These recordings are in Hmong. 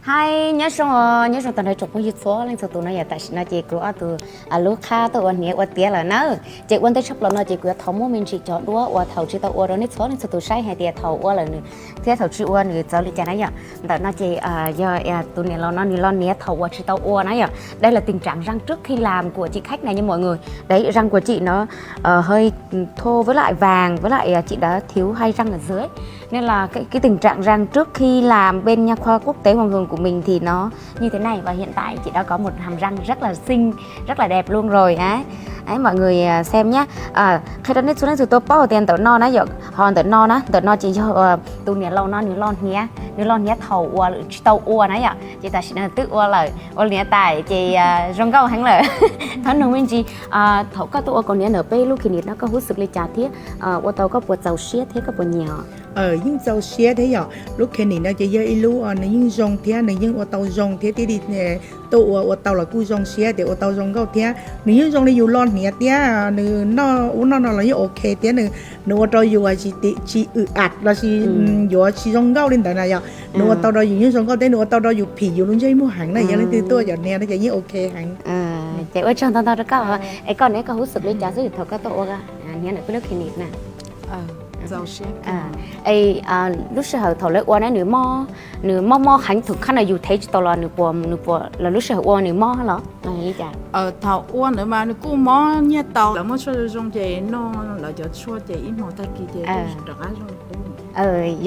Hais nyob zoo, nyob zoo tag nrho tsoom phooj ywg txhua leej txhua tus no yom. Tam sim no ces kuv ob tug lub qhab tuaj ua hniav ua tiav lawm na. Ces ua ntej tshaj plaws no ces kuv yuav thov muab me ntsis cov duab uas thaum tsis tau ua rau nej txhua leej txhua tus saib hais tias thaum ua lawm nws thiab thaum tsis ua nws txawv li cas na yom. Ntawm no ces yog tus niam laus no nws los hniav thaum uas tsis tau ua na yom. Đây là tình trạng răng trước khi làm của chị khách này nha mọi người. Đấy, răng của chị nó hơi thô với lại vàng với lại chị đã thiếu hai răng ở dưới. Nên là cái, cái tình trạng răng trước khi làm bên nha khoa quốc tế Hùng Hưng của mình thì nó như thế này và hiện tại chị đã có một hàm răng rất là xinh, rất là đẹp luôn rồi á. Đấy, mọi người à, xem nhé. À, qhia rau nej txhua leej txhua tus paub tias ntawm no na yom, ho ntawm no na, ntawm no ces yog tus niam laus no nws los hniav, nws los hniav thaum uas tsis tau ua na yom, ces tam sim no twb ua lawm, ua hniav tas ces zoo nkauj heev lawm. Thov nug me ntsis, thaum koj tuaj ua kaus hniav ntawm peb lub clinic no koj hub xwm li cas thiab ua tau koj puas txaus siab thiab koj puas nyiam? Yeej txaus siab thiab yom, lub clinic no ces yog ib lub nws yeej zoo thiab nws yeej ua tau zoo thiab thiaj li tuaj ua ua tau los kuj zoo siab tias ua tau zoo nkauj thiab nws yeej zoo li yus los hniav thiab nws noj ub noj no los yeej ok thiab nws ua rau yus tsis, tsis ym am los sis yuav tsis zoo nkauj li ntawd na yom. Nws ua tau rau yus yeej zoo nkauj thiab nws ua tau rau yus phim yus lub ntsej muag heev na, yog leej twg tuaj cov hniav no ces yeej ok heev. Ces ua tsaug ntau ntau rau koj, es koj ne koj hub xwm li cas xwb thaum koj tuaj ua hniav ntawm peb lub clinic na? Es lub sij hawm thaum lawv ua na nws mob, nws mob mob heev thwm khab no yus thev tsis tau los nws puas, nws puas los lub sij hawm ua nws mob los? Thaum ua ntawd mas nws kuj mob nyiaj tau, lawv muab tshuaj zoo zoo ces noj lawv cov tshuaj ces ib hmo tag kis ces rov qab zoo qub.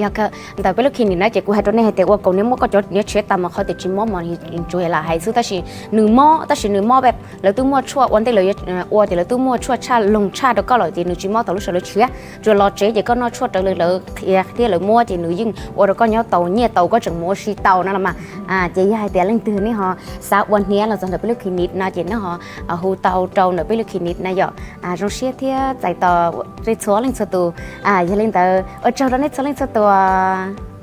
Yog ntawm peb lub clinic na ces kuv hais rau nej hais tias ua kaus hniav muab koj cov hniav tshiav tas mas qhov tias tsis mob mas tsuas yog lam hais xwb, tab sis nws mob, tab sis nws mob lawv twb muaj tshuaj ua ntej lawv ua ces lawv twb muaj tshuaj tshaj loog tshaj rau koj lawm ces nws tsis mob thaum lub sij hawm lawv tshiav. Tsuas los tsev ces koj noj tshuaj raws li lawv qhia thiab lawv muab ces nws yeej ua rau koj nyob tau nyiaj tau, koj tseem mus ua si tau no los mas. Ces yog hais tias leej twg nej ho xav ua hniav los txog ntawm peb lub clinic no ces nej ho hu tau rau ntawm peb lub clinic na yom. Zoo siab thiab txais tos nej txhua leej txhua tus. Yog li ntawd ua tsaug rau nej txhua leej txhua tus.